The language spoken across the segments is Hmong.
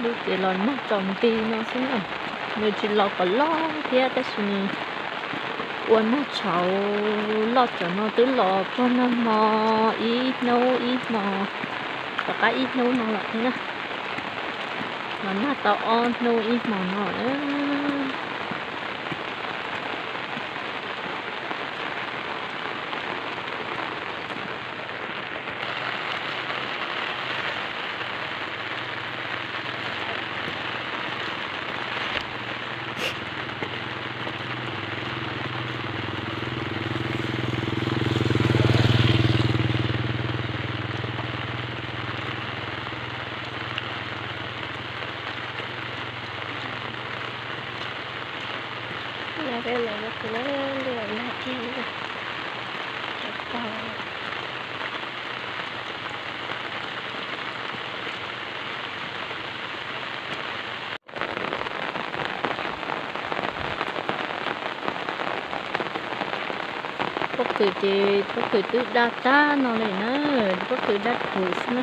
Ces los nag tsaus nti no xwb na. Nws tsis los kom loj thiab tab sis nws ua nag tshauv loj tshauv no twb los puag nag hmo ib hnub ib hmo, rov qab ib hnub no lawm thiab na. Los nag tau ob hnub ib hmo no. Pob kws ces pob kws twb daj tag no li na, pob kws daj rhuv xwb na.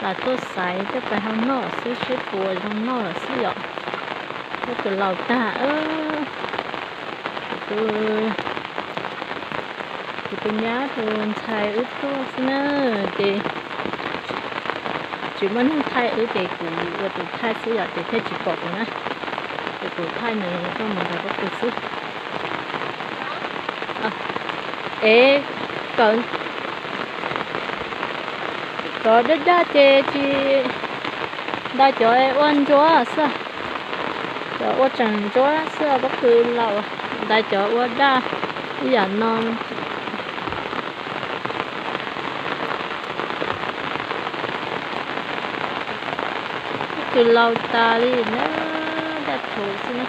Lam tuaj xaiv coj pais hau noj xwb seb puas zoo noj lawm xwb yom. Pob kws laus tag. Kuv tus nyab tus ntxhais wb tuaj xwb na, ces tsis muaj neeg thaij wb ces kuv ua tus thaij xwb yom, ces thiaj tsis pom kuv na. Ces kuv thaij nws tuaj mus nrog pob kws xwb. Es kawm, kov daj daj ces tsis ntais cov ua ntsuab xwb, cov ua tseem ntsuab xwb pob kws laus, ntais cov ua daj ib yam no. Pob kws laus tas li na, daj rhuv xwb na.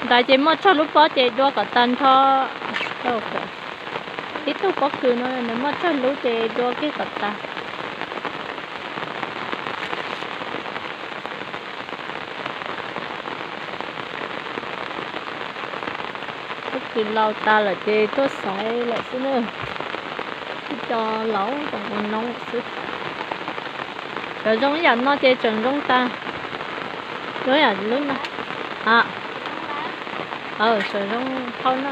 Ntais ces muaj tsawg lub pob ces dua kom tag nrho. Ib tug pob kws no nws muaj tsawg lub ces dua kiag kom tag. Pob kws laus tas lawm ces tuaj xaiv lawm xwb na. Ib co laus zoo ua noob xwb. Cov zoo ib yam no ces tseem zoo tas. Zoo ib yam lub no. Aw, tseem zoo hau na.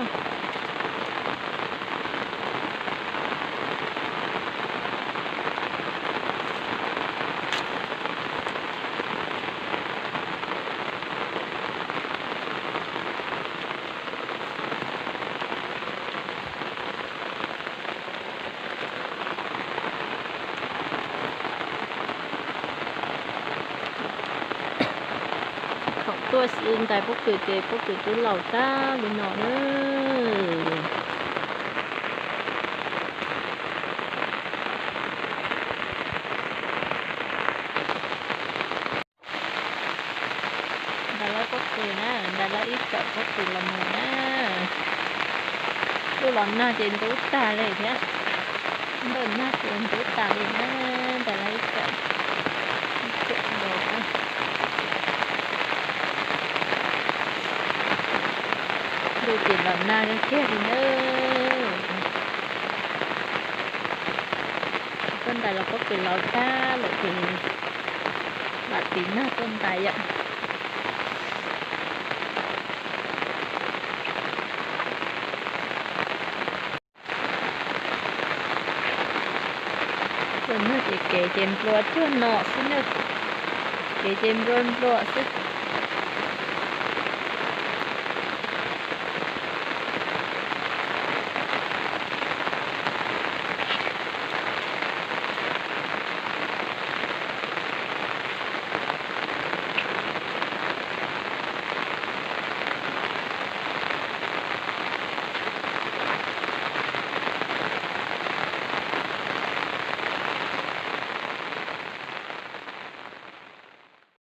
Thaum tuaj ntais pob kws ces pob kws twb laus tag li no na. Ntais lawv pob kws na, ntais lawv ib cawm pob kws los mus na. Tuaj los nag ces ntub tag li thiab. Ntuj nag ces ntub tas li na, ntais lawv ib cawm. Ntuj ces los nag kiag li na. Tuaj ntais los pob kws laus tag lawm ces lam tiv nag tuaj ntais yom. Tuaj nag ces kev ces nplua cuag no xwb na. Kev ces nplua nplua xwb.